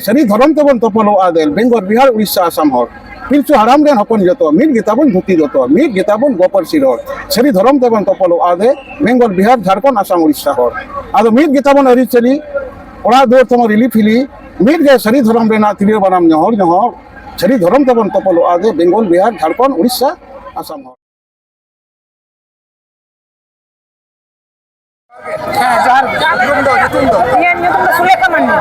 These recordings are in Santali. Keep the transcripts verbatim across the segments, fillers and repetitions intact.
ᱥᱟᱹᱨᱤ ᱫᱷᱚᱨᱚᱢ ᱛᱮᱵᱚᱱ ᱛᱚᱯᱚᱞᱚᱜᱼᱟ ᱫᱮ, ᱵᱮᱝᱜᱚᱞ, ᱵᱤᱦᱟᱨ, ᱩᱲᱤᱥᱥᱟ, ᱟᱥᱟᱢ ᱦᱚᱲ᱾ ᱯᱤᱞᱪᱩ ᱦᱟᱲᱟᱢ ᱨᱮᱱ ᱦᱚᱯᱚᱱ ᱡᱚᱛᱚ, ᱢᱤᱫ ᱜᱮᱛᱟᱵᱚᱱ ᱫᱷᱩᱛᱤ ᱫᱚᱛᱚ, ᱢᱤᱫ ᱜᱮᱛᱟᱵᱚᱱ ᱜᱚ ᱯᱟᱹᱨᱥᱤ ᱨᱚᱲ᱾ ᱥᱟᱹᱨᱤ ᱫᱷᱚᱨᱚᱢ ᱛᱮᱵᱚᱱ ᱛᱚᱯᱚᱞᱚᱜᱼᱟ ᱫᱮ, ᱵᱮᱝᱜᱚᱞ, ᱵᱤᱦᱟᱨ, ᱡᱷᱟᱲᱠᱷᱚᱸᱰ, ᱟᱥᱟᱢ, ᱩᱲᱤᱥᱥᱟ ᱦᱚᱲ᱾ ᱟᱫᱚ ᱢᱤᱫ ᱜᱮᱛᱟᱵᱚᱱ ᱟᱹᱨᱤᱪᱟᱹᱞᱤ, ᱚᱲᱟᱜ ᱫᱩᱣᱟᱹᱨ ᱛᱟᱵᱚᱱ ᱨᱤᱞᱤ ᱯᱷᱤᱞᱤ, ᱢᱤᱫ ᱜᱮ ᱥᱟᱹᱨᱤ ᱫᱷᱚᱨᱚᱢ ᱨᱮᱱᱟᱜ ᱛᱤᱨᱭᱳ ᱵᱟᱱᱟᱢ ᱧᱚᱦᱚᱲ ᱧᱚᱦᱚᱲ᱾ ᱥᱟᱹᱨᱤ ᱫᱷᱚᱨᱚᱢ ᱛᱮᱵᱚᱱ ᱛᱚᱯᱚᱞᱚᱜᱼᱟ ᱫᱮ, ᱵᱮᱝᱜᱚᱞ, ᱵᱤᱦᱟᱨ, ᱡᱷᱟᱲᱠᱷᱚᱸᱰ, ᱩᱲᱤᱥᱥᱟ, ᱟᱥᱟᱢ ᱦᱚᱲ᱾ ᱦᱮᱸ, ᱡᱚᱦᱟᱨ ᱜᱮ᱾ ᱧᱩᱛᱩᱢ ᱫᱚ, ᱧᱩᱛᱩᱢ ᱫᱚ? ᱤᱧᱟᱹᱜ ᱧᱩᱛᱩᱢ ᱫᱚ ᱥᱩᱞᱮᱠᱷᱟ ᱢᱟᱱᱰᱤ᱾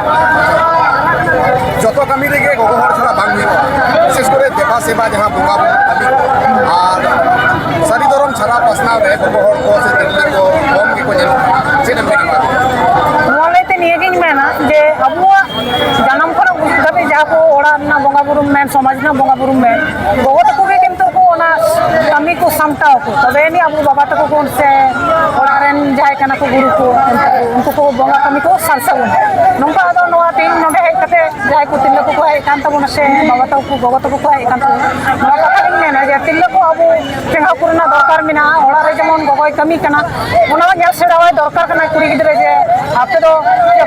ᱡᱚᱛᱚ ᱠᱟᱹᱢᱤ ᱨᱮᱜᱮ ᱜᱚᱜᱚ ᱦᱚᱲ ᱪᱷᱟᱲᱟ ᱵᱟᱝ ᱦᱩᱭᱩᱜᱼᱟ, ᱵᱤᱥᱮᱥ ᱠᱚᱨᱮ ᱫᱮᱵᱟ ᱥᱮᱵᱟ, ᱡᱟᱦᱟᱸ ᱵᱚᱸᱜᱟ ᱵᱩᱨᱩ ᱠᱟᱹᱢᱤ ᱠᱚ, ᱟᱨ ᱥᱟᱹᱨᱤ ᱫᱷᱚᱨᱚᱢ ᱪᱷᱟᱨᱟᱣ ᱯᱟᱥᱱᱟᱣ ᱨᱮ ᱜᱚᱜᱚ ᱦᱚᱲ ᱠᱚ ᱥᱮ ᱛᱤᱨᱞᱟᱹ ᱠᱚ ᱠᱚᱢ ᱜᱮᱠᱚ ᱧᱮᱞᱚᱜ ᱠᱟᱱᱟ᱾ ᱪᱮᱫ ᱮᱢ ᱢᱮᱱᱟ ᱱᱚᱣᱟ ᱫᱚ? ᱱᱚᱣᱟ ᱞᱟᱹᱭᱛᱮ ᱱᱤᱭᱟᱹᱜᱤᱧ ᱢᱮᱱᱟ ᱡᱮ ᱟᱵᱚᱣᱟᱜ ᱡᱟᱱᱟᱢ ᱠᱷᱚᱱᱟᱜ ᱜᱩᱡᱩᱜ ᱫᱷᱟᱹᱵᱤᱡ ᱡᱟᱦᱟᱸ ᱠᱚ ᱚᱲᱟᱜ ᱨᱮᱱᱟᱜ ᱵᱚᱸᱜᱟ ᱵᱩᱨᱩᱢ ᱢᱮᱱ, ᱥᱚᱢᱟᱡᱽ ᱨᱮᱱᱟᱜ ᱵᱚᱸᱜᱟ ᱵᱩᱨᱩᱢ ᱢᱮᱱ, ᱜᱚᱜᱚ ᱛᱟᱠᱚ ᱜᱮ ᱠᱤᱱᱛᱩ ᱠᱚ ᱚᱱᱟ ᱠᱟᱹᱢᱤ ᱠᱚ ᱥᱟᱢᱴᱟᱣ ᱟᱠᱚ, ᱛᱚᱵᱮ ᱟᱹᱱᱤᱡ ᱟᱵᱚ ᱵᱟᱵᱟ ᱛᱟᱠᱚ ᱠᱚ ᱥᱮ ᱚᱲᱟᱜ ᱨᱮᱱ ᱡᱟᱦᱟᱸᱭ ᱠᱟᱱᱟ ᱠᱚ ᱜᱩᱨᱩ ᱠᱚ, ᱩᱱᱠᱩ ᱠᱚ ᱵᱚᱸᱜᱟ ᱠᱟᱹᱢᱤ ᱠᱚ ᱥᱟᱨᱥᱟᱣ ᱵᱚᱱᱟ᱾ ᱱᱚᱝᱠᱟ ᱟᱫᱚ ᱱᱚᱣᱟ ᱛᱮᱦᱮᱧ ᱱᱚᱰᱮ ᱦᱮᱡ ᱠᱟᱛᱮ ᱡᱟᱦᱟᱸᱭ ᱠᱚ ᱛᱤᱨᱞᱟᱹ ᱠᱚᱠᱚ ᱦᱮᱡ ᱟᱠᱟᱱ ᱛᱟᱵᱚᱱᱟ ᱥᱮ ᱵᱟᱵᱟ ᱛᱟᱠᱚ ᱠᱚ, ᱜᱚᱜᱚ ᱛᱟᱠᱚ ᱠᱚ ᱦᱮᱡ ᱟᱠᱟᱱ ᱛᱟᱵᱚᱱᱟ, ᱱᱚᱣᱟ ᱠᱟᱛᱷᱟ ᱜᱤᱧ ᱢᱮᱱᱟ ᱡᱮ ᱛᱤᱨᱞᱟᱹ ᱠᱚ ᱟᱵᱚ ᱪᱮᱸᱜᱷᱟᱣ ᱠᱚᱨᱮᱱᱟᱜ ᱫᱚᱨᱠᱟᱨ ᱢᱮᱱᱟᱜᱼᱟ᱾ ᱚᱲᱟᱜ ᱨᱮ ᱡᱮᱢᱚᱱ ᱜᱚᱜᱚᱭ ᱠᱟᱹᱢᱤ ᱠᱟᱱᱟ, ᱚᱱᱟ ᱦᱚᱸ ᱧᱮᱞ ᱥᱮᱬᱟᱣᱟᱭ ᱫᱚᱨᱠᱟᱨ ᱠᱟᱱᱟ ᱠᱩᱲᱤ ᱜᱤᱫᱽᱨᱟᱹ ᱡᱮ ᱟᱯᱮ ᱫᱚ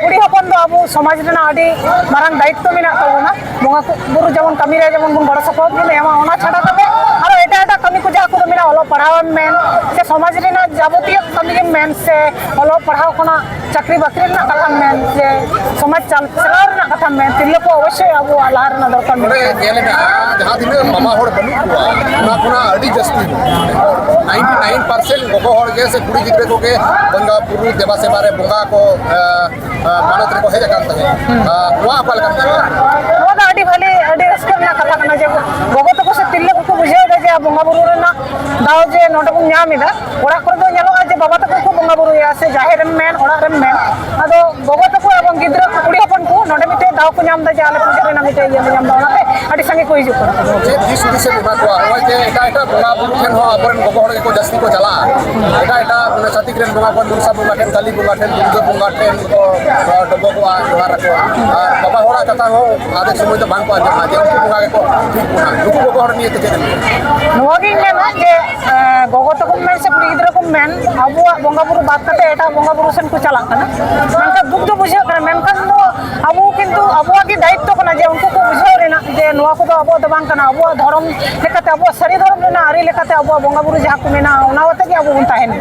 ᱠᱩᱲᱤ ᱦᱚᱯᱚᱱ ᱫᱚ ᱟᱵᱚ ᱥᱚᱢᱟᱡᱽ ᱨᱮᱱᱟᱜ ᱟᱹᱰᱤ ᱢᱟᱨᱟᱝ ᱫᱟᱭᱤᱛᱛᱚ ᱢᱮᱱᱟᱜ ᱛᱟᱵᱚᱱᱟ᱾ ᱵᱚᱸᱜᱟ ᱠᱚ ᱵᱩᱨᱩ ᱡᱮᱢᱚᱱ ᱠᱟᱹᱢᱤ ᱨᱮ ᱡᱮᱢᱚᱱ ᱵᱚᱱ ᱜᱚᱲᱚ ᱥᱚᱯᱚᱦᱚᱫ ᱵᱚᱱ ᱮᱢᱟ, ᱚᱱᱟ ᱪᱷᱟᱰᱟ ᱠᱟᱛᱮ ᱟᱨᱚ ᱮᱴᱟᱜ ᱮᱴᱟᱜ ᱠᱟᱹᱢᱤ ᱠᱚ ᱡᱟᱦᱟᱸ ᱠᱚᱫᱚ ᱢᱮᱱᱟᱜᱼᱟ, ᱚᱞᱚᱜ ᱯᱟᱲᱦᱟᱣ ᱮᱢ ᱢᱮᱱ ᱥᱮ ᱥᱚᱢᱟᱡᱽ ᱨᱮᱱᱟᱜ ᱡᱟᱵᱚᱛᱤᱭᱚ ᱠᱟᱹᱢᱤ ᱜᱮᱢ ᱢᱮᱱ ᱥᱮ ᱚᱞᱚᱜ ᱯᱟᱲᱦᱟᱣ ᱠᱷᱚᱱᱟᱜ ᱪᱟᱹᱠᱨᱤ ᱵᱟᱹᱠᱨᱤ ᱨᱮᱱᱟᱜ ᱠᱟᱛᱷᱟᱢ ᱢᱮᱱ ᱥᱮ ᱥᱚᱢᱟᱡᱽ ᱪᱟᱞ-, ᱪᱟᱞᱟᱣ ᱨᱮᱱᱟᱜ ᱠᱟᱛᱷᱟᱢ ᱢᱮᱱ, ᱛᱤᱨᱞᱟᱹ ᱠᱚ ᱚᱵᱚᱥᱥᱳᱭ ᱟᱵᱚᱣᱟᱜ ᱞᱟᱦᱟ ᱨᱮᱱᱟᱜ ᱫᱚᱨᱠᱟᱨ ᱱᱚᱰᱮ ᱢᱮᱱᱟᱜᱼᱟ᱾ ᱧᱮᱞ ᱮᱱᱟ, ᱡᱟᱦᱟᱸ ᱛᱤᱱᱟᱹᱜ ᱢᱟᱢᱟ ᱦᱚᱲ ᱵᱟᱹᱱᱩᱜ ᱠᱚᱣᱟ, ᱚᱱᱟ ᱠᱷᱚᱱᱟᱜ ᱟᱹᱰᱤ ᱡᱟᱹᱥᱛᱤ ninety nine percent ᱜᱚᱜᱚ ᱦᱚᱲ ᱜᱮ ᱥᱮ ᱠᱩᱲᱤ ᱜᱤᱫᱽᱨᱟᱹ ᱠᱚᱜᱮ ᱵᱚᱸᱜᱟ ᱵᱩᱨᱩ ᱫᱮᱵᱟ ᱥᱮᱵᱟ ᱨᱮ ᱵᱚᱸᱜᱟ ᱠᱚ, ᱮ, ᱮ, ᱢᱟᱱᱚᱛ ᱨᱮᱠᱚ ᱦᱮᱡ ᱟᱠᱟᱱ ᱛᱟᱦᱮᱸᱫ᱾ ᱮ, ᱱᱚᱣᱟ ᱚᱠᱟ ᱞᱮᱠᱟᱢ ᱧᱮᱞᱟ? ᱱᱚᱣᱟ ᱫᱚ ᱟᱹᱰᱤ ᱵᱷᱟᱹᱞᱤ, ᱟᱹᱰᱤ ᱨᱟᱹᱥᱠᱟᱹ ᱨᱮᱱᱟᱜ ᱠᱟᱛᱷᱟ ᱠᱟᱱᱟ ᱡᱮ ᱜᱚᱜᱚ ᱛᱟᱠᱚ ᱥᱮ ᱛᱤᱨᱞᱟᱹ ᱠᱚᱠᱚ ᱵᱩᱡᱷᱟᱹᱣ ᱮᱫᱟ ᱡᱮ ᱵᱚᱸᱜᱟ ᱵᱩᱨᱩ ᱨᱮᱱᱟᱜ ᱫᱟᱣ ᱡᱮ ᱱᱚᱰᱮ ᱵᱚᱱ ᱧᱟᱢ ᱮᱫᱟ᱾ ᱚᱲᱟᱜ ᱠᱚᱨᱮ ᱫᱚ ᱧᱮᱞᱚᱜᱼᱟ ᱡᱮ ᱵᱟᱵᱟ ᱛᱟᱠᱚ ᱠᱚ ᱵᱚᱸᱜᱟ ᱵᱩᱨᱩᱭᱟ ᱥᱮ ᱡᱟᱦᱮᱨ ᱨᱮᱢ ᱢᱮᱱ, ᱚᱲᱟᱜ ᱨᱮᱢ ᱢᱮᱱ, ᱟᱫᱚ ᱜᱚᱜᱚ ᱛᱟᱠᱚ ᱮᱵᱚᱝ ᱜᱤᱫᱽᱨᱟᱹ ᱠᱚ, ᱠᱩᱲᱤ ᱦᱚᱯᱚᱱ ᱠᱚ ᱱᱚᱰᱮ ᱢᱤᱫᱴᱮᱡ ᱫᱟᱣ ᱠᱚ ᱧᱟᱢ ᱮᱫᱟ ᱡᱮ ᱟᱞᱮ ᱯᱩᱡᱟᱹ ᱨᱮᱱᱟᱜ ᱢᱤᱫᱴᱮᱡ ᱤᱭᱟᱹ ᱞᱮ ᱧᱟᱢ ᱮᱫᱟ, ᱚᱱᱟᱛᱮ ᱟᱹᱰᱤ ᱥᱟᱸᱜᱮ ᱠᱚ ᱦᱤᱡᱩᱜ ᱠᱟᱱᱟ᱾ ᱪᱮᱫ ᱫᱤᱥ ᱦᱩᱫᱤᱥ ᱮᱢ ᱮᱢᱟ ᱠᱚᱣᱟ? ᱱᱚᱜᱼᱚᱭ ᱡᱮ ᱮᱴᱟᱜ ᱮᱴᱟᱜ ᱵᱚᱸᱜᱟ ᱵᱩᱨᱩ ᱴᱷᱮᱱ ᱦᱚᱸ ᱟᱵᱚᱨᱮᱱ ᱜᱚᱜᱚ ᱦᱚᱲ ᱜᱮᱠᱚ ᱡᱟᱹᱥᱛᱤ ᱠᱚ ᱪᱟᱞᱟᱜᱼᱟ, ᱮᱴᱟᱜ ᱮᱴᱟᱜ ᱢᱟᱱᱮ ᱪᱷᱟᱹᱛᱤᱠ ᱨᱮᱱ ᱵᱚᱸᱜᱟ ᱠᱚ, ᱢᱚᱱᱥᱟ ᱵᱚᱸᱜᱟ ᱴᱷᱮᱱ, ᱠᱟᱹᱞᱤ ᱵᱚᱸᱜᱟ ᱴᱷᱮᱱ, ᱫᱩᱨᱜᱟᱹ ᱵᱚᱸᱜᱟ ᱴᱷᱮᱱ ᱠᱚ, ᱰᱚᱵᱚᱜᱚᱜᱼᱟ, ᱡᱚᱦᱟᱨ ᱟᱠᱚᱣᱟ᱾ ᱟᱨ ᱵᱟᱵᱟ ᱦᱚᱲᱟᱜ ᱠᱟᱛᱷᱟ ᱦᱚᱸ ᱟᱫᱷᱮᱠ ᱥᱚᱢᱚᱭ ᱫᱚ ᱵᱟᱝ ᱠᱚ ᱟᱸᱡᱚᱢᱟ ᱡᱮ ᱩᱱᱠᱩ ᱵᱚᱸᱜᱟ ᱜᱮᱠᱚ ᱴᱷᱤᱠ ᱵᱚᱱᱟ᱾ ᱱᱩᱠᱩ ᱜᱚᱜᱚ ᱦᱚᱲ ᱱᱤᱭᱮ ᱛᱮ ᱪᱮᱫ ᱮᱢ ᱞᱟᱹᱭᱟ? ᱱᱚᱣᱟ ᱜᱤᱧ ᱢᱮᱱᱟ ᱡᱮ, ᱮᱸ, ᱜᱚᱜᱚ ᱛᱟᱠᱚ ᱢᱮᱱ ᱥᱮ ᱠᱩᱲᱤ ᱜᱤᱫᱽᱨᱟᱹ ᱠᱚ ᱢᱮᱱ, ᱟᱵᱚᱣᱟᱜ ᱵᱚᱸᱜᱟ ᱵᱩᱨᱩ ᱵᱟᱫ ᱠᱟᱛᱮ ᱮᱴᱟᱜ ᱵᱚᱸᱜᱟ ᱵᱩᱨᱩ ᱥᱮᱱ ᱠᱚ ᱪᱟᱞᱟᱜ ᱠᱟᱱᱟ, ᱢᱮᱱᱠᱷᱟᱱ ᱫᱩᱠ ᱫᱚ ᱵᱩᱡᱷᱟᱹᱜ ᱠᱟᱱᱟ᱾ ᱢᱮᱱᱠᱷᱟᱱ ᱱᱚᱣᱟ ᱟᱵᱚ ᱠᱤᱱᱛᱩ ᱟᱵᱚᱣᱟᱜ ᱜᱮ ᱫᱟᱭᱤᱛᱛᱚ ᱠᱟᱱᱟ ᱡᱮ ᱩᱱᱠᱩ ᱠᱚ ᱵᱩᱡᱷᱟᱹᱣ ᱨᱮᱱᱟᱜ ᱡᱮ ᱱᱚᱣᱟ ᱠᱚᱫᱚ ᱟᱵᱚᱣᱟᱜ ᱫᱚ ᱵᱟᱝ ᱠᱟᱱᱟ, ᱟᱵᱚᱣᱟᱜ ᱫᱷᱚᱨᱚᱢ ᱞᱮᱠᱟᱛᱮ, ᱟᱵᱚᱣᱟᱜ ᱥᱟᱹᱨᱤ ᱫᱷᱚᱨᱚᱢ ᱨᱮᱱᱟᱜ ᱟᱹᱨᱤ ᱞᱮᱠᱟᱛᱮ ᱟᱵᱚᱣᱟᱜ ᱵᱚᱸᱜᱟ ᱵᱩᱨᱩ ᱡᱟᱦᱟᱸ ᱠᱚ ᱢᱮᱱᱟᱜᱼᱟ, ᱚᱱᱟ ᱠᱟᱛᱮ ᱜᱮ ᱟᱵᱚ ᱵᱚᱱ ᱛᱟᱦᱮᱱᱟ᱾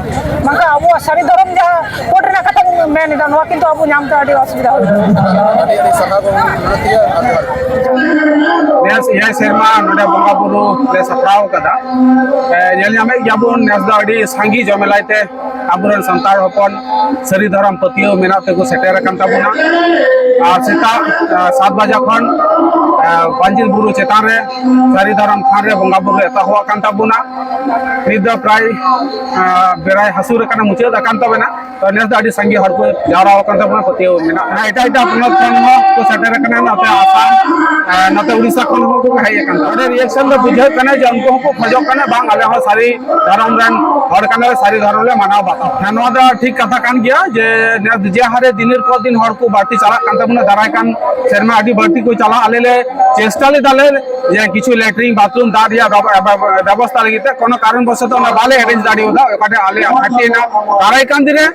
ᱵᱟᱝᱠᱷᱟᱱ ᱟᱵᱚᱣᱟᱜ ᱥᱟᱹᱨᱤ ᱫᱷᱚᱨᱚᱢ ᱡᱟᱦᱟᱸ ᱠᱳᱰ ᱨᱮᱱᱟᱜ ᱠᱟᱛᱷᱟ ᱵᱚᱱ ᱢᱮᱱ ᱮᱫᱟ, ᱱᱚᱣᱟ ᱠᱤᱱᱛᱩ ᱟᱵᱚ ᱧᱟᱢ ᱛᱮ ᱟᱹᱰᱤ ᱚᱥᱩᱵᱤᱫᱷᱟ ᱦᱩᱭᱩᱜᱼᱟ᱾ ᱟᱹᱰᱤ ᱟᱹᱰᱤ ᱥᱟᱨᱦᱟᱣ ᱜᱚᱢᱠᱮ᱾ ᱱᱮᱥ ᱮᱭᱟᱭ ᱥᱮᱨᱢᱟ ᱱᱚᱰᱮ ᱵᱚᱸᱜᱟ ᱵᱩᱨᱩ ᱞᱮ ᱥᱟᱯᱲᱟᱣ ᱠᱟᱫᱟ᱾ ᱮ, ᱧᱮᱞ ᱧᱟᱢᱮᱫ ᱜᱮᱭᱟᱵᱚᱱ, ᱱᱮᱥ ᱫᱚ ᱟᱹᱰᱤ ᱥᱟᱸᱜᱮ ᱡᱚᱢᱮᱞᱟᱭ ᱛᱮ ᱟᱵᱚᱨᱮᱱ ᱥᱟᱱᱛᱟᱲ ᱦᱚᱯᱚᱱ ᱥᱟᱹᱨᱤ ᱫᱷᱚᱨᱚᱢ ᱯᱟᱹᱛᱭᱟᱹᱣ ᱢᱮᱱᱟᱜ ᱛᱮᱠᱚ ᱥᱮᱴᱮᱨ ᱟᱠᱟᱱ ᱛᱟᱵᱚᱱᱟ᱾ ᱟᱨ ᱥᱮᱛᱟᱜ, ᱟ, ᱥᱟᱛ ᱵᱟᱡᱟ ᱠᱷᱚᱱ, ᱟ, ᱯᱟᱹᱧᱪᱤᱞ ᱵᱩᱨᱩ ᱪᱮᱛᱟᱱ ᱨᱮ ᱥᱟᱹᱨᱤ ᱫᱷᱚᱨᱚᱢ ᱛᱷᱟᱱ ᱨᱮ ᱵᱚᱸᱜᱟ ᱵᱩᱨᱩ ᱮᱛᱚᱦᱚᱵ ᱟᱠᱟᱱ ᱛᱟᱵᱚᱱᱟ᱾ ᱱᱤᱛ ᱫᱚ ᱯᱨᱟᱭ, ᱟ, ᱵᱮᱲᱟᱭ ᱦᱟᱹᱥᱩᱨ ᱟᱠᱟᱱᱟ, ᱢᱩᱪᱟᱹᱫ ᱟᱠᱟᱱ ᱛᱟᱵᱚᱱᱟ᱾ ᱛᱚ, ᱱᱮᱥ ᱫᱚ ᱟᱹᱰᱤ ᱥᱟᱸᱜᱮ ᱦᱚᱲ ᱠᱚ ᱡᱟᱣᱨᱟ ᱟᱠᱟᱱ ᱛᱟᱵᱚᱱᱟ, ᱯᱟᱹᱛᱭᱟᱹᱣ ᱢᱮᱱᱟᱜᱼᱟ᱾ ᱮᱴᱟᱜ ᱮᱴᱟᱜ ᱯᱚᱱᱚᱛ ᱠᱷᱚᱱ ᱦᱚᱸ ᱠᱚ ᱥᱮᱴᱮᱨ ᱟᱠᱟᱱᱟ, ᱱᱚᱛᱮ ᱟᱥᱟᱢ, ᱮ, ᱱᱚᱛᱮ ᱩᱲᱤᱥᱥᱟ ᱠᱷᱚᱱ ᱦᱚᱸ ᱠᱚ ᱦᱮᱡ ᱟᱠᱟᱱ ᱛᱟᱵᱚᱱᱟ᱾ ᱚᱸᱰᱮ reaction ᱫᱚ ᱵᱩᱡᱷᱟᱹᱜ ᱠᱟᱱᱟ ᱡᱮ ᱩᱱᱠᱩ ᱦᱚᱸᱠᱚ ᱠᱷᱚᱡᱚᱜ ᱠᱟᱱᱟ, ᱵᱟᱝ, ᱟᱞᱮ ᱦᱚᱸ ᱥᱟᱹᱨᱤ ᱫᱷᱚᱨᱚᱢ ᱨᱮᱱ ᱦᱚᱲ ᱠᱟᱱᱟᱞᱮ, ᱥᱟᱹᱨᱤ ᱫᱷᱚᱨᱚᱢ ᱞᱮ ᱢᱟᱱᱟᱣ ᱵᱟᱛᱟᱣᱟ᱾ ᱦᱮᱸ, ᱱᱚᱣᱟ ᱫᱚ ᱴᱷᱤᱠ ᱠᱟᱛᱷᱟ ᱠᱟᱱ ᱜᱮᱭᱟ ᱡᱮ ᱱᱮᱥ ᱡᱮ ᱦᱟᱨᱮ ᱫᱤᱱᱮᱨ ᱯᱚᱨ ᱫᱤᱱ ᱦᱚᱲ ᱠᱚ ᱵᱟᱹᱲᱛᱤ ᱪᱟᱞᱟᱜ ᱠᱟᱱ ᱛᱟᱵᱚᱱᱟ, ᱫᱟᱨᱟᱭ ᱠᱟᱱ ᱥᱮᱨᱢᱟ ᱟᱹᱰᱤ ᱵᱟᱹᱲᱛᱤ ᱠᱚ ᱪᱟᱞᱟᱜᱼᱟ᱾ ᱟᱞᱮ ᱞᱮ ᱪᱮᱥᱴᱟ ᱞᱮᱫᱟ ᱞᱮ ᱡᱮ ᱠᱤᱪᱷᱩ latrine bathroom ᱫᱟᱜ ᱨᱮᱭᱟᱜ ᱵᱮᱵᱚ-, ᱵᱮᱵᱚ-, ᱵᱮᱵᱚᱥᱛᱷᱟ ᱞᱟᱹᱜᱤᱫ ᱛᱮ, ᱠᱚᱱᱚ ᱠᱟᱨᱚᱱ ᱵᱚᱥᱚᱛᱚ ᱚᱱᱟ ᱵᱟᱞᱮ arrange ᱫᱟᱲᱮᱭᱟᱫᱟ, ᱚᱠᱟᱴᱟᱜ ᱟᱞᱮᱭᱟᱜ ᱜᱷᱟᱴᱛᱤ ᱦᱮᱱᱟᱜ᱾ ᱫᱟᱨᱟᱭ ᱠᱟᱱ ᱫᱤᱱ ᱨᱮ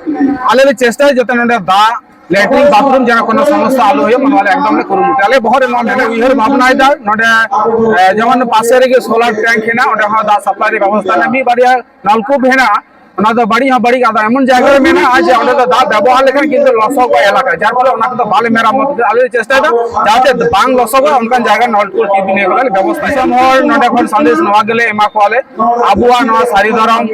ᱟᱞᱮ ᱞᱮ ᱪᱮᱥᱴᱟᱭᱟ ᱡᱟᱛᱮ ᱱᱚᱰᱮ ᱫᱟᱜ, latrine bathroom ᱡᱮᱱᱚ ᱠᱳᱱᱳ ᱥᱚᱢᱚᱥᱥᱟ ᱟᱞᱚ ᱦᱩᱭᱩᱜ, ᱱᱚᱣᱟ ᱞᱮ ᱮᱠᱫᱚᱢ ᱞᱮ ᱠᱩᱨᱩᱢᱩᱴᱩᱭᱟ᱾ ᱟᱞᱮ ᱵᱚᱦᱚᱜ ᱨᱮ ᱱᱚᱣᱟ ᱞᱮ ᱩᱭᱦᱟᱹᱨ ᱵᱷᱟᱵᱽᱱᱟᱭᱮᱫᱟ, ᱱᱚᱰᱮ, ᱮ, ᱡᱮᱢᱚᱱ ᱯᱟᱥᱮ ᱨᱮᱜᱮ solar tank ᱦᱮᱱᱟᱜ, ᱚᱸᱰᱮ ᱦᱚᱸ ᱫᱟᱜ supply ᱨᱮᱭᱟᱜ ᱵᱮᱵᱚᱥᱛᱷᱟ ᱦᱮᱱᱟᱜ, ᱢᱤᱫ ᱵᱟᱨᱭᱟ ᱱᱚᱞᱠᱩᱯ ᱦᱮᱱᱟᱜᱼᱟ, ᱚᱱᱟ ᱫᱚ ᱵᱟᱹᱲᱤᱡ ᱦᱚᱸ ᱵᱟᱹᱲᱤᱡ, ᱟᱫᱚ ᱮᱢᱚᱱ ᱡᱟᱭᱜᱟ ᱨᱮ ᱢᱮᱱᱟᱜᱼᱟ ᱡᱮ ᱚᱸᱰᱮ ᱫᱚ ᱫᱟᱜ ᱵᱮᱵᱚᱦᱟᱨ ᱞᱮᱠᱷᱟᱱ ᱠᱤᱱᱛᱩ ᱞᱚᱥᱚᱜᱚᱜ ᱮᱞᱟᱠᱟ, ᱡᱟᱨ ᱯᱷᱚᱞᱮ ᱚᱱᱟ ᱠᱚᱫᱚ ᱵᱟᱞᱮ ᱢᱮᱨᱟᱢᱚᱛ ᱮᱫᱟ᱾ ᱟᱞᱮ ᱞᱮ ᱪᱮᱥᱴᱟᱭᱮᱫᱟ ᱡᱟᱛᱮ ᱵᱟᱝ ᱞᱚᱥᱚᱜᱚᱜ, ᱚᱱᱠᱟᱱ ᱡᱟᱭᱜᱟ ᱱᱚᱞᱠᱩᱯ ᱴᱤᱭᱩᱵᱽ ᱱᱤᱭᱟᱹ ᱠᱚᱞᱮ ᱵᱮᱵᱚᱥᱛᱷᱟ᱾ ᱫᱤᱥᱚᱢ ᱦᱚᱲ ᱱᱚᱰᱮ ᱠᱷᱚᱱ ᱥᱟᱸᱫᱮᱥ ᱱᱚᱣᱟ ᱜᱮᱞᱮ ᱮᱢᱟ ᱠᱚᱣᱟᱞᱮ, ᱟᱵᱚᱣᱟᱜ ᱱᱚᱣᱟ ᱥᱟᱹᱨᱤ ᱫᱷᱚᱨᱚᱢ,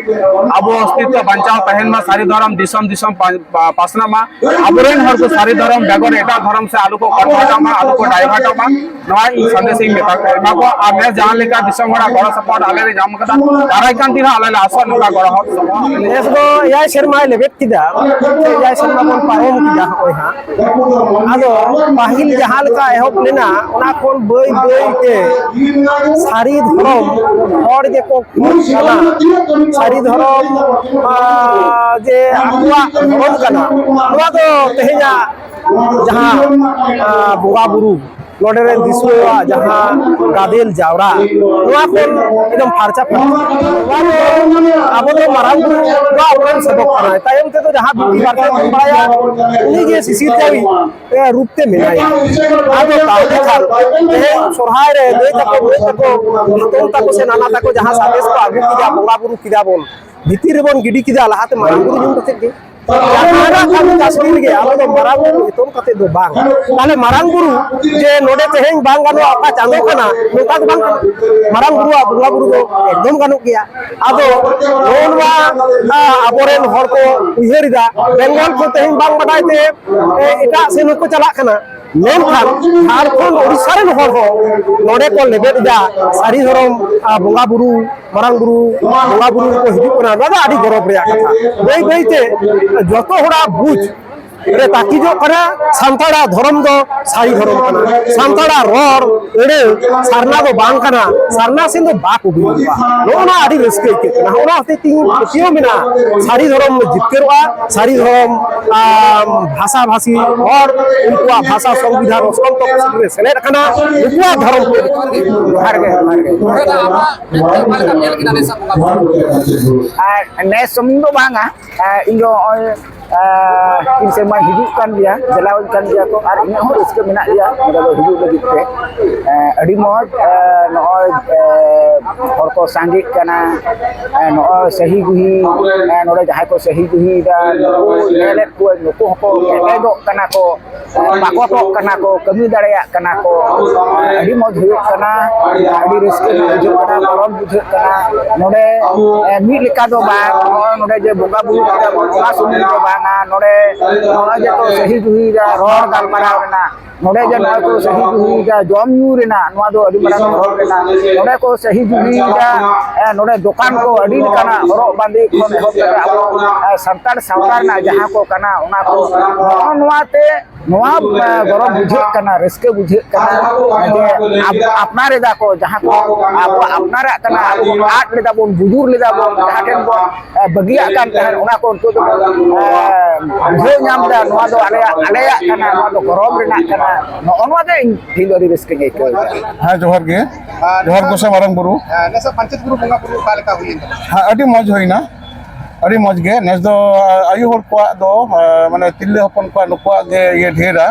ᱟᱵᱚ ᱚᱥᱛᱤᱛᱣ ᱵᱟᱧᱪᱟᱣ ᱛᱟᱦᱮᱱ ᱢᱟ, ᱥᱟᱹᱨᱤ ᱫᱷᱚᱨᱚᱢ ᱫᱤᱥᱚᱢ ᱫᱤᱥᱚᱢ ᱯᱟ-, ᱯᱟ-, ᱯᱟᱥᱱᱟᱜ ᱢᱟ, ᱟᱵᱚᱨᱮᱱ ᱦᱚᱲ ᱠᱚ ᱥᱟᱹᱨᱤ ᱫᱷᱚᱨᱚᱢ ᱵᱮᱜᱚᱨ ᱮᱴᱟᱜ ᱫᱷᱚᱨᱚᱢ ᱥᱮ ᱟᱞᱚ ᱠᱚ convert ᱚᱜ ᱢᱟ, ᱟᱞᱚ ᱠᱚ divert ᱚᱜ ᱢᱟ, ᱱᱚᱣᱟ ᱤᱧ ᱥᱟᱸᱫᱮᱥ ᱤᱧ ᱢᱮᱛᱟ ᱠᱚ, ᱮᱢᱟ ᱠᱚᱣᱟ᱾ ᱟᱨ ᱱᱮᱥ ᱡᱟᱦᱟᱸ ᱞᱮᱠᱟ ᱫᱤᱥᱚᱢ ᱦᱚᱲᱟᱜ ᱜᱚᱲᱚ ᱥᱚᱯᱚᱦᱚᱫ ᱟᱞᱮ ᱞᱮ ᱧᱟᱢ ᱠᱟᱫᱟ, ᱫᱟᱨᱟᱭ ᱠᱟᱱ ᱫᱤᱱ ᱦᱚᱸ ᱟᱞᱮ ᱞᱮ ᱟᱥᱚᱜᱼᱟ ᱱᱚᱝᱠᱟ ᱜᱚᱲᱚ ᱥᱚᱯᱚᱦᱚᱫ᱾ ᱱᱮᱥ ᱫᱚ ᱮᱭᱟᱭ ᱥᱮᱨᱢᱟᱭ ᱞᱮᱵᱮᱫ ᱠᱮᱫᱟ, ᱥᱮ ᱮᱭᱟᱭ ᱥᱮᱨᱢᱟ ᱵᱚᱱ ᱯᱟᱨᱚᱢ ᱠᱮᱫᱟ ᱦᱚᱸᱜᱼᱚᱭ ᱦᱟᱸᱜ᱾ ᱟᱫᱚ ᱯᱟᱹᱦᱤᱞ ᱡᱟᱦᱟᱸ ᱞᱮᱠᱟ ᱮᱦᱚᱵ ᱞᱮᱱᱟ, ᱚᱱᱟ ᱠᱷᱚᱱ ᱵᱟᱹᱭ ᱵᱟᱹᱭ ᱛᱮ ᱥᱟᱹᱨᱤ ᱫᱷᱚᱨᱚᱢ ᱦᱚᱲ ᱡᱮᱠᱚ ᱠᱷᱚᱡ ᱠᱟᱱᱟ, ᱥᱟᱹᱨᱤ ᱫᱷᱚᱨᱚᱢ, ᱟᱸ, ᱡᱮ ᱟᱠᱚᱣᱟᱜ ᱫᱷᱚᱨᱚᱢ ᱠᱟᱱᱟ, ᱱᱚᱣᱟ ᱫᱚ ᱛᱮᱦᱮᱧᱟᱜ ᱡᱟᱦᱟᱸ ᱟᱸ, ᱵᱚᱸᱜᱟ ᱵᱩᱨᱩ, ᱱᱚᱰᱮ ᱨᱮᱱ ᱫᱤᱥᱩᱣᱟᱹᱣᱟᱜ ᱡᱟᱦᱟᱸ ᱜᱟᱫᱮᱞ ᱡᱟᱣᱨᱟ, ᱱᱚᱣᱟ ᱠᱷᱚᱱ ᱮᱠᱫᱚᱢ ᱯᱷᱟᱨᱪᱟ ᱯᱷᱟᱨᱪᱟ᱾ ᱱᱚᱣᱟ ᱫᱚ ᱟᱵᱚ ᱫᱚ ᱢᱟᱨᱟᱝ ᱵᱩᱨᱩ ᱫᱚ ᱟᱵᱚᱨᱮᱱ ᱥᱮᱵᱚᱠ ᱠᱟᱱᱟᱭ, ᱛᱟᱭᱚᱢ ᱛᱮᱫᱚ ᱡᱟᱦᱟᱸ ᱵᱤᱱᱛᱤ ᱵᱟᱨᱛᱮ ᱵᱚᱱ ᱵᱟᱲᱟᱭᱟ, ᱩᱱᱤ ᱜᱮ ᱥᱤᱥᱤᱨ ᱡᱟᱹᱣᱤᱡ ᱨᱩᱯ ᱛᱮ ᱢᱮᱱᱟᱭᱟ᱾ ᱟᱫᱚ ᱛᱟᱦᱞᱮ ᱠᱷᱟᱱ ᱛᱮᱦᱮᱧ ᱥᱚᱨᱦᱟᱭ ᱨᱮ ᱫᱟᱹᱭ ᱛᱟᱠᱚ, ᱵᱷᱟᱹᱭ ᱛᱟᱠᱚ, ᱦᱟᱛᱚᱢ ᱛᱟᱠᱚ ᱥᱮ ᱱᱟᱱᱟ ᱛᱟᱠᱚ ᱡᱟᱦᱟᱸ ᱥᱟᱸᱫᱮᱥ ᱠᱚ ᱟᱹᱜᱩ ᱠᱮᱫᱟ, ᱵᱚᱸᱜᱟ ᱵᱩᱨᱩ ᱠᱮᱫᱟ ᱵᱚᱱ, ᱵᱷᱤᱛᱤᱨ ᱨᱮᱵᱚᱱ ᱜᱤᱰᱤ ᱠᱮᱫᱟ ᱞᱟᱦᱟᱛᱮ ᱢᱟᱨᱟᱝ ᱵᱩᱨᱩ ᱧᱩᱢ ᱠᱟᱛᱮ ᱜᱮ᱾ ᱡᱟᱦᱟᱱᱟᱜ ᱠᱟᱹᱢᱤ ᱠᱟᱹᱥᱱᱤ ᱨᱮᱜᱮ ᱟᱵᱚ ᱫᱚ ᱢᱟᱨᱟᱝ ᱵᱩᱨᱩ ᱧᱩᱛᱩᱢ ᱠᱟᱛᱮ ᱫᱚ ᱵᱟᱝ᱾ ᱛᱟᱦᱞᱮ ᱢᱟᱨᱟᱝ ᱵᱩᱨᱩ ᱡᱮ ᱱᱚᱰᱮ ᱛᱮᱦᱮᱧ ᱵᱟᱝ ᱜᱟᱱᱚᱜᱼᱟ, ᱚᱠᱟ ᱪᱟᱸᱫᱚ ᱠᱟᱱᱟ, ᱱᱚᱝᱠᱟ ᱫᱚ ᱵᱟᱝ ᱠᱟᱱᱟ᱾ ᱢᱟᱨᱟᱝ ᱵᱩᱨᱩᱣᱟᱜ ᱵᱚᱸᱜᱟ ᱵᱩᱨᱩ ᱫᱚ ᱮᱠᱫᱚᱢ ᱜᱟᱱᱚᱜ ᱜᱮᱭᱟ᱾ ᱟᱫᱚ ᱱᱚᱜᱼᱚ ᱱᱚᱣᱟ, ᱟ, ᱟᱵᱚᱨᱮᱱ ᱦᱚᱲ ᱠᱚ ᱩᱭᱦᱟᱹᱨ ᱮᱫᱟ, ᱵᱮᱝᱜᱚᱞ ᱠᱚ ᱛᱮᱦᱮᱧ ᱵᱟᱝ ᱵᱟᱰᱟᱭ ᱛᱮ, ᱮ, ᱮᱴᱟᱜ ᱥᱮᱱ ᱦᱚᱸᱠᱚ ᱪᱟᱞᱟᱜ ᱠᱟᱱᱟ᱾ ᱢᱮᱱᱠᱷᱟᱱ ᱡᱷᱟᱲᱠᱷᱚᱸᱰ, ᱳᱰᱤᱥᱟ ᱨᱮᱱ ᱦᱚᱲ ᱦᱚᱸ ᱱᱚᱰᱮ ᱠᱚ ᱞᱮᱵᱮᱫ ᱮᱫᱟ ᱥᱟᱹᱨᱤ ᱫᱷᱚᱨᱚᱢ, ᱟ, ᱵᱚᱸᱜᱟ ᱵᱩᱨᱩ, ᱢᱟᱨᱟᱝ ᱵᱩᱨᱩ, ᱵᱚᱸᱜᱟ ᱵᱩᱨᱩ ᱠᱚ ᱦᱤᱡᱩᱜ ᱠᱟᱱᱟ᱾ ᱱᱚᱣᱟ ᱫᱚ ᱟᱹᱰᱤ ᱜᱚᱨᱚᱵᱽ ᱨᱮᱭᱟᱜ ᱠᱟᱛᱷᱟ᱾ ᱵᱟᱹᱭ ᱵᱟᱹᱭ ᱛᱮ ᱡᱚᱛᱚ ᱦᱚᱲᱟᱜ ᱵᱩᱡᱽ ᱨᱮ ᱛᱟᱹᱠᱤᱡᱚᱜ ᱠᱟᱱᱟ᱾ ᱥᱟᱱᱛᱟᱲᱟᱜ ᱫᱷᱚᱨᱚᱢ ᱫᱚ ᱥᱟᱹᱨᱤ ᱫᱷᱚᱨᱚᱢ ᱠᱟᱱᱟ, ᱥᱟᱱᱛᱟᱲᱟᱜ ᱨᱚᱲ ᱟᱹᱲᱟᱹ ᱥᱟᱨᱱᱟ ᱫᱚ ᱵᱟᱝ ᱠᱟᱱᱟ, ᱥᱟᱨᱱᱟ ᱥᱮᱱ ᱫᱚ ᱵᱟᱠᱚ ᱵᱩᱡᱷᱟᱹᱣᱟ᱾ ᱱᱚᱜᱼᱚ ᱱᱚᱣᱟ ᱟᱹᱰᱤ ᱨᱟᱹᱥᱠᱟᱹ ᱟᱹᱭᱠᱟᱹᱜ ᱠᱟᱱᱟ᱾ ᱚᱱᱟ ᱦᱚᱛᱮᱡ ᱛᱮ ᱤᱧ ᱯᱟᱹᱛᱭᱟᱹᱣ ᱢᱮᱱᱟᱜᱼᱟ, ᱥᱟᱹᱨᱤ ᱫᱷᱚᱨᱚᱢ ᱡᱤᱛᱠᱟᱹᱨᱚᱜᱼᱟ, ᱥᱟᱹᱨᱤ ᱫᱷᱚᱨᱚᱢ, ᱟᱢ, ᱵᱷᱟᱥᱟ ᱵᱷᱟᱥᱤ ᱦᱚᱲ, ᱩᱱᱠᱩᱣᱟᱜ ᱵᱷᱟᱥᱟ ᱥᱚᱝᱵᱤᱫᱷᱟᱱ ᱚᱥᱠᱚᱱᱛᱚ ᱠᱚ ᱥᱮᱞᱮᱫ ᱟᱠᱟᱱᱟ, ᱩᱱᱠᱩᱣᱟᱜ ᱫᱷᱚᱨᱚᱢ ᱠᱚ᱾ ᱡᱚᱦᱟᱨ ᱜᱮ, ᱡᱚᱦᱟᱨ ᱜᱮ᱾ ᱟᱨ ᱱᱮᱥ ᱥᱩᱢᱩᱝ ᱫᱚ ᱵᱟᱝᱟ, ᱟᱨ ᱤᱧ ᱫᱚ ᱱᱚᱜᱼᱚᱭ, ᱟᱨ ᱛᱤᱱ ᱥᱮᱨᱢᱟ ᱦᱤᱡᱩᱜ ᱠᱟᱱ ᱜᱮᱭᱟ, ᱪᱟᱞᱟᱣ ᱠᱟᱱ ᱜᱮᱭᱟ ᱠᱚ, ᱟᱨ ᱤᱧᱟᱹᱜ ᱦᱚᱸ ᱨᱟᱹᱥᱠᱟᱹ ᱢᱮᱱᱟᱜ ᱜᱮᱭᱟ ᱱᱚᱰᱮ ᱫᱚ ᱦᱤᱡᱩᱜ ᱞᱟᱹᱜᱤᱫ ᱛᱮ᱾ ᱟᱨ ᱟᱹᱰᱤ ᱢᱚᱡᱽ, ᱟᱨ ᱱᱚᱜᱼᱚᱭ, ᱟᱨ ᱦᱚᱲ ᱠᱚ ᱥᱟᱸᱜᱮᱜ ᱠᱟᱱᱟ, ᱟᱨ ᱱᱚᱜᱼᱚᱭ ᱥᱟᱹᱦᱤ ᱡᱩᱦᱤ, ᱟᱨ ᱱᱚᱰᱮ ᱡᱟᱦᱟᱸᱭ ᱠᱚ ᱥᱟᱹᱦᱤ ᱡᱩᱦᱤᱭᱮᱫᱟ, ᱱᱩᱠᱩ ᱧᱮᱞᱮᱫ ᱠᱚᱣᱟᱧ, ᱱᱩᱠᱩ ᱦᱚᱸᱠᱚ ᱠᱮᱴᱮᱡᱚᱜ ᱠᱟᱱᱟ ᱠᱚ, ᱟᱨ ᱯᱟᱠᱚᱴᱚᱜ ᱠᱟᱱᱟ ᱠᱚ, ᱠᱟᱹᱢᱤ ᱫᱟᱲᱮᱭᱟᱜ ᱠᱟᱱᱟ ᱠᱚ᱾ ᱟᱹᱰᱤ ᱢᱚᱡᱽ ᱦᱩᱭᱩᱜ ᱠᱟᱱᱟ, ᱟᱹᱰᱤ ᱨᱟᱹᱥᱠᱟᱹ ᱧᱚᱜ ᱵᱩᱡᱷᱟᱹᱜ ᱠᱟᱱᱟ, ᱜᱚᱨᱚᱵᱽ ᱵᱩᱡᱷᱟᱹᱜ ᱠᱟᱱᱟ᱾ ᱱᱚᱰᱮ, ᱮ, ᱢᱤᱫ ᱞᱮᱠᱟ ᱫᱚ ᱵᱟᱝ, ᱱᱚᱜᱼᱚᱭ ᱱᱚᱰᱮ ᱡᱮ ᱵᱚᱸᱜᱟ ᱵᱩᱨᱩ ᱠᱮᱫᱟ ᱵᱚᱱ, ᱚᱱᱟ ᱥᱩᱢᱩᱝ ᱫᱚ ᱵᱟᱝᱟ, ᱱᱚᱰᱮ ᱱᱚᱜᱼᱚᱭ ᱡᱮ ᱠᱚ ᱥᱟᱹᱦᱤ ᱡᱩᱦᱤᱭᱮᱫᱟ, ᱨᱚᱲ ᱜᱟᱞᱢᱟᱨᱟᱣ ᱨᱮᱱᱟᱜ, ᱱᱚᱰᱮ ᱡᱮ ᱱᱚᱜᱼᱚᱭ ᱠᱚ ᱥᱟᱹᱦᱤ ᱡᱩᱦᱤᱭᱮᱫᱟ, ᱡᱚᱢ ᱧᱩ ᱨᱮᱱᱟᱜ, ᱱᱚᱣᱟ ᱫᱚ ᱟᱹᱰᱤ ᱢᱟᱨᱟᱝ ᱜᱚᱨᱚᱵᱽ ᱨᱮᱱᱟᱜ᱾ ᱱᱚᱰᱮ ᱠᱚ ᱥᱟᱹᱦᱤ ᱡᱩᱦᱤᱭᱮᱫᱟ, ᱮ, ᱱᱚᱰᱮ ᱫᱚᱠᱟᱱ ᱠᱚ ᱟᱹᱰᱤ ᱞᱮᱠᱟᱱᱟᱜ ᱦᱚᱨᱚᱜ ᱵᱟᱸᱫᱮ ᱠᱷᱚᱱ ᱮᱦᱚᱵ ᱠᱟᱛᱮ ᱟᱵᱚ, ᱮ, ᱥᱟᱱᱛᱟᱲ ᱥᱟᱶᱛᱟ ᱨᱮᱱᱟᱜ ᱡᱟᱦᱟᱸ ᱠᱚ ᱠᱟᱱᱟ, ᱚᱱᱟ ᱠᱚ, ᱱᱚᱜᱼᱚ ᱱᱚᱣᱟ ᱛᱮ ᱱᱚᱣᱟ, ᱮ, ᱜᱚᱨᱚᱵᱽ ᱵᱩᱡᱷᱟᱹᱜ ᱠᱟᱱᱟ, ᱨᱟᱹᱥᱠᱟᱹ ᱵᱩᱡᱷᱟᱹᱜ ᱠᱟᱱᱟ ᱡᱮ ᱟᱯ-, ᱟᱯᱱᱟᱨ ᱮᱫᱟ ᱠᱚ, ᱡᱟᱦᱟᱸ ᱠᱚ ᱟᱵᱚᱣᱟᱜ ᱟᱯᱱᱟᱨᱟᱜ ᱠᱟᱱᱟ, ᱟᱵᱚ ᱵᱚᱱ ᱟᱫ ᱞᱮᱫᱟ ᱵᱚᱱ, ᱵᱩᱡᱩᱨ ᱞᱮᱫᱟ ᱵᱚᱱ, ᱡᱟᱦᱟᱸ ᱴᱷᱮᱱ ᱵᱚᱱ, ᱮ, ᱵᱟᱹᱜᱤᱭᱟᱜ ᱠᱟᱱ ᱛᱟᱦᱮᱸᱫ, ᱚᱱᱟ ᱠᱚ ᱱᱤᱛᱚᱜ ᱫᱚᱵᱚᱱ, ᱮ, ᱵᱩᱡᱷᱟᱹᱣ ᱧᱟᱢ ᱮᱫᱟ, ᱱᱚᱣᱟ ᱫᱚ ᱟᱞᱮᱭᱟᱜ, ᱟᱞᱮᱭᱟᱜ ᱠᱟᱱᱟ, ᱱᱚᱣᱟ ᱫᱚ ᱜᱚᱨᱚᱵᱽ ᱨᱮᱱᱟᱜ ᱠᱟᱱᱟ᱾ ᱱᱚᱜᱼᱚ ᱱᱚᱣᱟ ᱫᱚ ᱤᱧ ᱛᱮᱦᱮᱧ ᱫᱚ ᱟᱹᱰᱤ ᱨᱟᱹᱥᱠᱟᱹᱧ ᱟᱹᱭᱠᱟᱹᱣ ᱮᱫᱟ᱾ ᱦᱮᱸ, ᱡᱚᱦᱟᱨ ᱜᱮ᱾ ᱟᱨ ᱡᱚᱦᱟᱨ ᱜᱚᱸᱥᱟᱭ ᱢᱟᱨᱟᱝ ᱵᱩᱨᱩ᱾ ᱦᱮᱸ, ᱱᱮᱥᱟᱜ ᱯᱟᱧᱪᱮᱛ ᱵᱩᱨᱩ ᱵᱚᱸᱜᱟ ᱵᱩᱨᱩ ᱚᱠᱟ ᱞᱮᱠᱟ ᱦᱩᱭᱮᱱ ᱛᱟᱵᱚᱱᱟ? ᱦᱮᱸ, ᱟᱹᱰᱤ ᱢᱚᱡᱽ ᱦᱩᱭᱱᱟ, ᱟᱹᱰᱤ ᱢᱚᱡᱽ ᱜᱮ᱾ ᱱᱮᱥ ᱫᱚ, ᱟ, ᱟᱭᱳ ᱦᱚᱲ ᱠᱚᱣᱟᱜ ᱫᱚ, ᱟ, ᱢᱟᱱᱮ ᱛᱤᱨᱞᱟᱹ ᱦᱚᱯᱚᱱ ᱠᱚᱣᱟᱜ ᱱᱩᱠᱩᱣᱟᱜ ᱜᱮ ᱤᱭᱟᱹ ᱰᱷᱮᱨᱟ᱾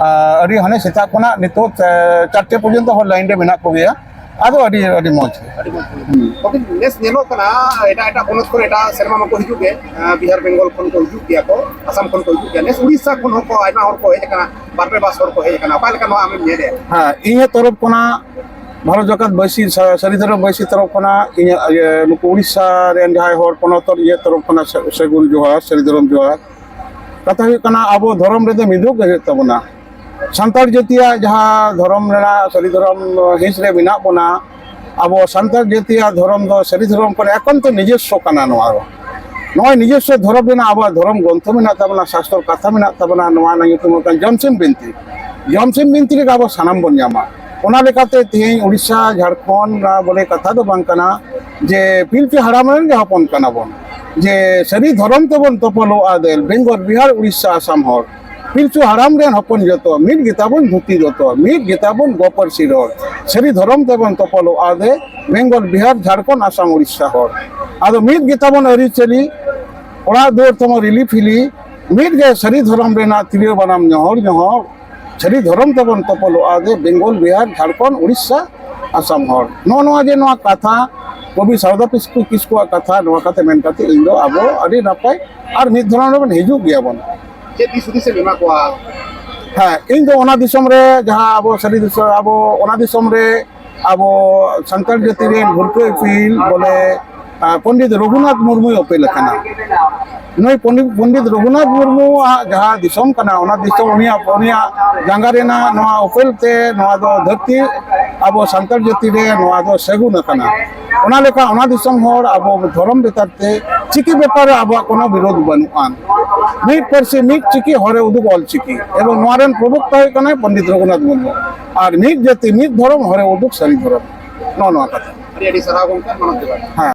ᱟ, ᱟᱹᱰᱤ ᱦᱟᱱᱮ ᱥᱮᱛᱟᱜ ᱠᱷᱚᱱᱟᱜ ᱱᱤᱛᱚᱜ, ᱮ, ᱪᱟᱨᱴᱮ ᱯᱚᱨᱡᱚᱱᱛᱚ ᱦᱚᱲ ᱞᱟᱭᱤᱱ ᱨᱮ ᱢᱮᱱᱟᱜ ᱠᱚᱜᱮᱭᱟ᱾ ᱟᱫᱚ ᱟᱹᱰᱤ, ᱟᱹᱰᱤ ᱢᱚᱡᱽ᱾ ᱟᱹᱰᱤ ᱢᱚᱡᱽ᱾ ᱦᱩᱸ᱾ ᱜᱚᱢᱠᱮ, ᱱᱮᱥ ᱧᱮᱞᱚᱜ ᱠᱟᱱᱟ ᱮᱴᱟᱜ ᱮᱴᱟᱜ ᱯᱚᱱᱚᱛ ᱠᱚᱨᱮ ᱮᱴᱟᱜ ᱥᱮᱨᱢᱟ ᱢᱟᱠᱚ ᱦᱤᱡᱩᱜ ᱜᱮ, ᱟ, ᱵᱤᱦᱟᱨ ᱵᱮᱝᱜᱚᱞ ᱠᱷᱚᱱ ᱠᱚ ᱦᱤᱡᱩᱜ ᱜᱮᱭᱟ ᱠᱚ, ᱟᱥᱟᱢ ᱠᱷᱚᱱ ᱠᱚ ᱦᱤᱡᱩᱜ ᱜᱮᱭᱟ᱾ ᱱᱮᱥ ᱩᱲᱤᱥᱥᱟ ᱠᱷᱚᱱ ᱦᱚᱸᱠᱚ ᱟᱭᱢᱟ ᱦᱚᱲ ᱠᱚ ᱦᱮᱡ ᱟᱠᱟᱱᱟ, ᱵᱟᱨ ᱯᱮ ᱵᱟᱥ ᱦᱚᱲ ᱠᱚ ᱦᱮᱡ ᱟᱠᱟᱱᱟ᱾ ᱚᱠᱟ ᱞᱮᱠᱟ ᱱᱚᱣᱟ ᱟᱢᱮᱢ ᱧᱮᱞᱮᱫᱼᱟ? ᱦᱮᱸ, ᱤᱧᱟᱹᱜ ᱛᱚᱨᱚᱯ ᱠᱷᱚᱱᱟᱜ ᱵᱷᱟᱨᱚᱛ ᱡᱟᱠᱟᱛ ᱵᱟᱹᱭᱥᱤ ᱥᱟ-, ᱥᱟᱹᱨᱤ ᱫᱷᱚᱨᱚᱢ ᱵᱟᱹᱭᱥᱤ ᱛᱚᱨᱚᱯ ᱠᱷᱚᱱᱟᱜ ᱤᱧᱟᱹᱜ, ᱤᱭᱟᱹ, ᱱᱩᱠᱩ ᱩᱲᱤᱥᱥᱟ ᱨᱮᱱ ᱡᱟᱦᱟᱸᱭ ᱦᱚᱲ ᱯᱚᱱᱚᱛ ᱤᱭᱟᱹ ᱛᱚᱨᱚᱯ ᱠᱷᱚᱱᱟᱜ ᱥᱟ-, ᱥᱟᱹᱜᱩᱱ ᱡᱚᱦᱟᱨ, ᱥᱟᱹᱨᱤ ᱫᱷᱚᱨᱚᱢ ᱡᱚᱦᱟᱨ᱾ ᱠᱟᱛᱷᱟ ᱦᱩᱭᱩᱜ ᱠᱟᱱᱟ, ᱟᱵᱚ ᱫᱷᱚᱨᱚᱢ ᱨᱮᱫᱚ ᱢᱤᱫᱚᱜ ᱜᱮ ᱦᱩᱭᱩᱜ ᱛᱟᱵᱚᱱᱟ᱾ ᱥᱟᱱᱛᱟᱲ ᱡᱟᱹᱛᱤᱭᱟᱜ ᱡᱟᱦᱟᱸ ᱫᱷᱚᱨᱚᱢ ᱨᱮᱱᱟᱜ ᱥᱟᱹᱨᱤ ᱫᱷᱚᱨᱚᱢ ᱦᱤᱸᱥ ᱨᱮ ᱢᱮᱱᱟᱜ ᱵᱚᱱᱟ, ᱟᱵᱚ ᱥᱟᱱᱛᱟᱲ ᱡᱟᱹᱛᱤᱭᱟᱜ ᱫᱷᱚᱨᱚᱢ ᱫᱚ ᱥᱟᱹᱨᱤ ᱫᱷᱚᱨᱚᱢ ᱠᱟᱱᱟ, ᱮᱠᱟᱱᱛᱚ ᱱᱤᱡᱚᱥᱥᱚ ᱠᱟᱱᱟ ᱱᱚᱣᱟ ᱫᱚ᱾ ᱱᱚᱜᱼᱚᱭ ᱱᱤᱡᱚᱥᱥᱚ ᱫᱷᱚᱨᱚᱢ ᱨᱮᱱᱟᱜ ᱟᱵᱚᱣᱟᱜ ᱫᱷᱚᱨᱚᱢ ᱜᱨᱚᱱᱛᱷᱚ ᱢᱮᱱᱟᱜ ᱛᱟᱵᱚᱱᱟ, ᱥᱟᱥᱛᱚᱨ ᱠᱟᱛᱷᱟ ᱢᱮᱱᱟᱜ ᱛᱟᱵᱚᱱᱟ, ᱱᱚᱣᱟ ᱨᱮᱱᱟᱜ ᱧᱩᱛᱩᱢ ᱦᱩᱭᱩᱜ ᱠᱟᱱᱟ ᱡᱚᱢᱥᱤᱢ ᱵᱤᱱᱛᱤ᱾ ᱡᱚᱢᱥᱤᱢ ᱵᱤᱱᱛᱤ ᱨᱮᱜᱮ ᱟᱵᱚ ᱥᱟᱱᱟᱢ ᱵᱚᱱ ᱧᱟᱢᱟ᱾ ᱚᱱᱟ ᱞᱮᱠᱟᱛᱮ ᱛᱮᱦᱮᱧ ᱩᱲᱤᱥᱥᱟ, ᱡᱷᱟᱲᱠᱷᱚᱸᱰ, ᱱᱚᱣᱟ ᱵᱚᱞᱮ ᱠᱟᱛᱷᱟ ᱫᱚ ᱵᱟᱝ ᱠᱟᱱᱟ ᱡᱮ ᱯᱤᱞᱪᱩ ᱦᱟᱲᱟᱢ ᱨᱮᱱ ᱜᱮ ᱦᱚᱯᱚᱱ ᱠᱟᱱᱟ ᱵᱚᱱ, ᱡᱮ ᱥᱟᱹᱨᱤ ᱫᱷᱚᱨᱚᱢ ᱛᱮᱵᱚᱱ ᱛᱚᱯᱚᱞᱚᱜᱼᱟ ᱫᱮᱞ, ᱵᱮᱝᱜᱚᱞ, ᱵᱤᱦᱟᱨ, ᱩᱲᱤᱥᱥᱟ, ᱟᱥᱟᱢ ᱦᱚᱲ᱾ ᱯᱤᱞᱪᱩ ᱦᱟᱲᱟᱢ ᱨᱮᱱ ᱦᱚᱯᱚᱱ ᱡᱚᱛᱚ, ᱢᱤᱫ ᱜᱮᱛᱟᱵᱚᱱ ᱫᱷᱩᱛᱤ ᱫᱚᱛᱚ, ᱢᱤᱫ ᱜᱮᱛᱟᱵᱚᱱ ᱜᱚ ᱯᱟᱹᱨᱥᱤ ᱨᱚᱲ᱾ ᱥᱟᱹᱨᱤ ᱫᱷᱚᱨᱚᱢ ᱛᱮᱵᱚᱱ ᱛᱚᱯᱚᱞᱚᱜᱼᱟ ᱫᱮ, ᱵᱮᱝᱜᱚᱞ, ᱵᱤᱦᱟᱨ, ᱡᱷᱟᱲᱠᱷᱚᱸᱰ, ᱟᱥᱟᱢ, ᱩᱲᱤᱥᱥᱟ ᱦᱚᱲ᱾ ᱟᱫᱚ ᱢᱤᱫ ᱜᱮᱛᱟᱵᱚᱱ ᱟᱹᱨᱤᱪᱟᱹᱞᱤ, ᱚᱲᱟᱜ ᱫᱩᱣᱟᱹᱨ ᱛᱟᱵᱚᱱ ᱨᱤᱞᱤ ᱯᱷᱤᱞᱤ, ᱢᱤᱫ ᱜᱮ ᱥᱟᱹᱨᱤ ᱫᱷᱚᱨᱚᱢ ᱨᱮᱱᱟᱜ ᱛᱤᱨᱭᱳ ᱵᱟᱱᱟᱢ ᱧᱚᱦᱚᱲ ᱧᱚᱦᱚᱲ᱾ ᱥᱟᱹᱨᱤ ᱫᱷᱚᱨᱚᱢ ᱛᱮᱵᱚᱱ ᱛᱚᱯᱚᱞᱚᱜᱼᱟ ᱫᱮ, ᱵᱮᱝᱜᱚᱞ, ᱵᱤᱦᱟᱨ, ᱡᱷᱟᱲᱠᱷᱚᱸᱰ, ᱩᱲᱤᱥᱥᱟ, ᱟᱥᱟᱢ ᱦᱚᱲ᱾ ᱱᱚᱜᱼᱚ ᱱᱚᱣᱟ ᱡᱮ ᱱᱚᱣᱟ ᱠᱟᱛᱷᱟ, ᱠᱚᱵᱤ ᱥᱟᱨᱚᱫᱟ ᱠᱤᱥᱠᱩ, ᱠᱤᱥᱠᱩᱣᱟᱜ ᱠᱟᱛᱷᱟ, ᱱᱚᱣᱟ ᱠᱟᱛᱮ ᱢᱮᱱ ᱠᱟᱛᱮ ᱤᱧ ᱫᱚ ᱟᱵᱚ ᱟᱹᱰᱤ ᱱᱟᱯᱟᱭ ᱟᱨ ᱢᱤᱫ ᱫᱷᱚᱨᱚᱢ ᱨᱮᱵᱚᱱ ᱦᱤᱡᱩᱜ ᱜᱮᱭᱟᱵᱚᱱ᱾ ᱪᱮᱫ ᱫᱤᱥ ᱦᱩᱫᱤᱥ ᱮᱢ ᱮᱢᱟ ᱠᱚᱣᱟ? ᱦᱮᱸ, ᱤᱧ ᱫᱚ ᱚᱱᱟ ᱫᱤᱥᱚᱢ ᱨᱮ ᱡᱟᱦᱟᱸ ᱟᱵᱚ ᱥᱟᱹᱨᱤ ᱫᱤᱥᱚᱢ, ᱟᱵᱚ ᱚᱱᱟ ᱫᱤᱥᱚᱢ ᱨᱮ ᱟᱵᱚ ᱥᱟᱱᱛᱟᱲ ᱡᱟᱹᱛᱤ ᱨᱮᱱ ᱵᱷᱩᱨᱠᱟᱹ ᱤᱯᱤᱞ ᱵᱚᱞᱮ, ᱟ, ᱯᱚᱱᱰᱤᱛ ᱨᱚᱜᱷᱩᱱᱟᱛᱷ ᱢᱩᱨᱢᱩᱭ ᱚᱯᱮᱞ ᱟᱠᱟᱱᱟ᱾ ᱱᱩᱭ ᱯᱚᱱᱰᱤᱛ, ᱯᱚᱱᱰᱤᱛ ᱨᱚᱜᱷᱩᱱᱟᱛᱷ ᱢᱩᱨᱢᱩᱣᱟᱜ ᱡᱟᱦᱟᱸ ᱫᱤᱥᱚᱢ ᱠᱟᱱᱟ, ᱚᱱᱟ ᱫᱤᱥᱚᱢ ᱩᱱᱤᱭᱟᱜ, ᱩᱱᱤᱭᱟᱜ ᱡᱟᱸᱜᱟ ᱨᱮᱱᱟᱜ ᱱᱚᱣᱟ ᱚᱯᱮᱞ ᱛᱮ ᱱᱚᱣᱟ ᱫᱚ ᱫᱷᱟᱹᱨᱛᱤ ᱟᱵᱚ ᱥᱟᱱᱛᱟᱲ ᱡᱟᱹᱛᱤ ᱨᱮ ᱱᱚᱣᱟ ᱫᱚ ᱥᱟᱹᱜᱩᱱ ᱟᱠᱟᱱᱟ᱾ ᱚᱱᱟ ᱞᱮᱠᱟ ᱚᱱᱟ ᱫᱤᱥᱚᱢ ᱦᱚᱲ ᱟᱵᱚ ᱫᱷᱚᱨᱚᱢ ᱵᱮᱯᱟᱨ ᱛᱮ, ᱪᱤᱠᱤ ᱵᱮᱯᱟᱨ ᱨᱮ ᱟᱵᱚᱣᱟᱜ ᱠᱳᱱᱳ ᱵᱤᱨᱳᱫᱷ ᱵᱟᱹᱱᱩᱜᱼᱟ᱾ ᱢᱤᱫ ᱯᱟᱹᱨᱥᱤ, ᱢᱤᱫ ᱪᱤᱠᱤ, ᱦᱚᱨᱮ ᱩᱫᱩᱜ ᱚᱞ ᱪᱤᱠᱤ᱾ ᱮᱵᱚᱝ ᱱᱚᱣᱟ ᱨᱮᱱ ᱯᱨᱚᱵᱚᱠᱛᱟ ᱦᱩᱭᱩᱜ ᱠᱟᱱᱟᱭ ᱯᱚᱱᱰᱤᱛ ᱨᱚᱜᱷᱩᱱᱟᱛᱷ ᱢᱩᱨᱢᱩ᱾ ᱟᱨ ᱢᱤᱫ ᱡᱟᱹᱛᱤ, ᱢᱤᱫ ᱫᱷᱚᱨᱚᱢ, ᱦᱚᱨᱮ ᱩᱫᱩᱜ ᱥᱟᱹᱨᱤ ᱫᱷᱚᱨᱚᱢ᱾ ᱱᱚᱜᱼᱚ ᱱᱚᱣᱟ ᱠᱟᱛᱷᱟ᱾ ᱟᱹᱰᱤ ᱟᱹᱰᱤ ᱥᱟᱨᱦᱟᱣ ᱜᱚᱢᱠᱮ, ᱢᱟᱱᱚᱛ ᱡᱚᱦᱟᱨ᱾ ᱦᱮᱸ᱾